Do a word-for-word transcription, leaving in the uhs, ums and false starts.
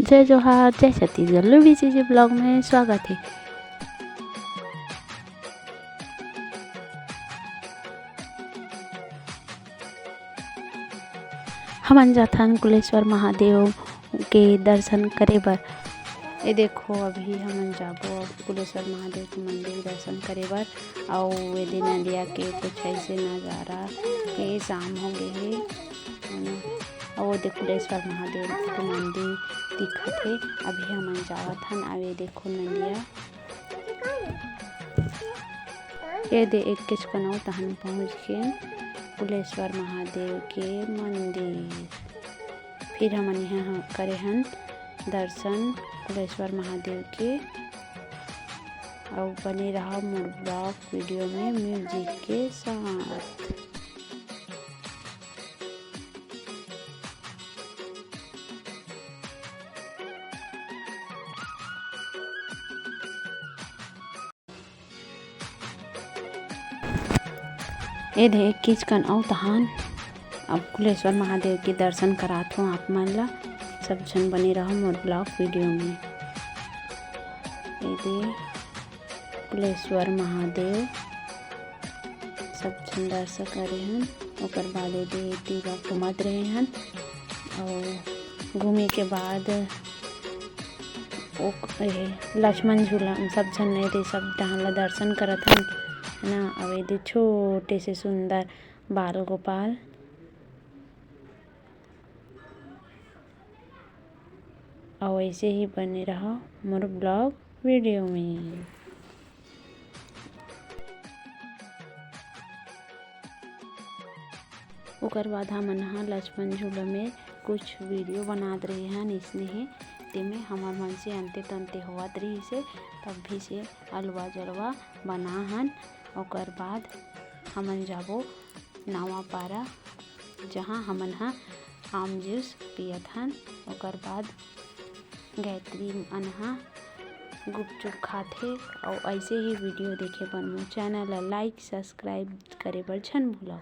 जय जोहार, जय छत्तीसगढ़, लुबी चीजी vlog में स्वागत हे। हमन जाथन कुलेश्वर महादेव के दर्शन करे बर। ए देखो, अभी हमन जाबो अब कुलेश्वर महादेव के मंदिर दर्शन करे बर। अउ एदे नंदिया के कुछ ऐसे नजारा हे, शाम हो गे हे, है ना? अउ ओदे कुलेश्वर महादेव के मंदिर दिखत हे। अभी हमन जावत हन। अउ ए देखो नंदिया, एदे एक किचकन अउ तहन पहुँच गेन कुलेश्वर महादेव के मंदिर। फिर हमन इहाँ ह-, करे हन दर्शन कुलेश्वर महादेव के। अउ बने रहा मोर vlog video में music के साथ। एदे एक किचकन अउ तहान अब कुलेश्वर महादेव के दर्शन करात हों आप मन ला। सब झन बने रहो मोर vlog video में। एदे कुलेश्वर महादेव सब झन दर्शन करे हन। ओकर बाद एदे तीरा घूमत रहे हन अउ घूमे के बाद ओ, ए, लक्ष्मण झूला सब झन एदे सब डहान ला दर्शन करत हन, है ना। अउ एदे छोटे से सुंदर बाल गोपाल। अउ ऐसे ही बने रहो मोर vlog video में। ओकर बाद हमन ह लक्ष्मण झूला में कुछ video बनात रहे हन, इसने हे तेमे हमर मन से अंते तंते होवत रहिस हे, तब भी से अलवा जलवा बना हन। ओकर बाद हमन जाबो नवापारा, जहाँ हमन ह आम juice पियत हन। ओकर बाद गायत्री मन ह गुपचुप खाथे। अउ ऐसे ही video देखे बर मोर channel ला like subscribe करे बर झन भूलव।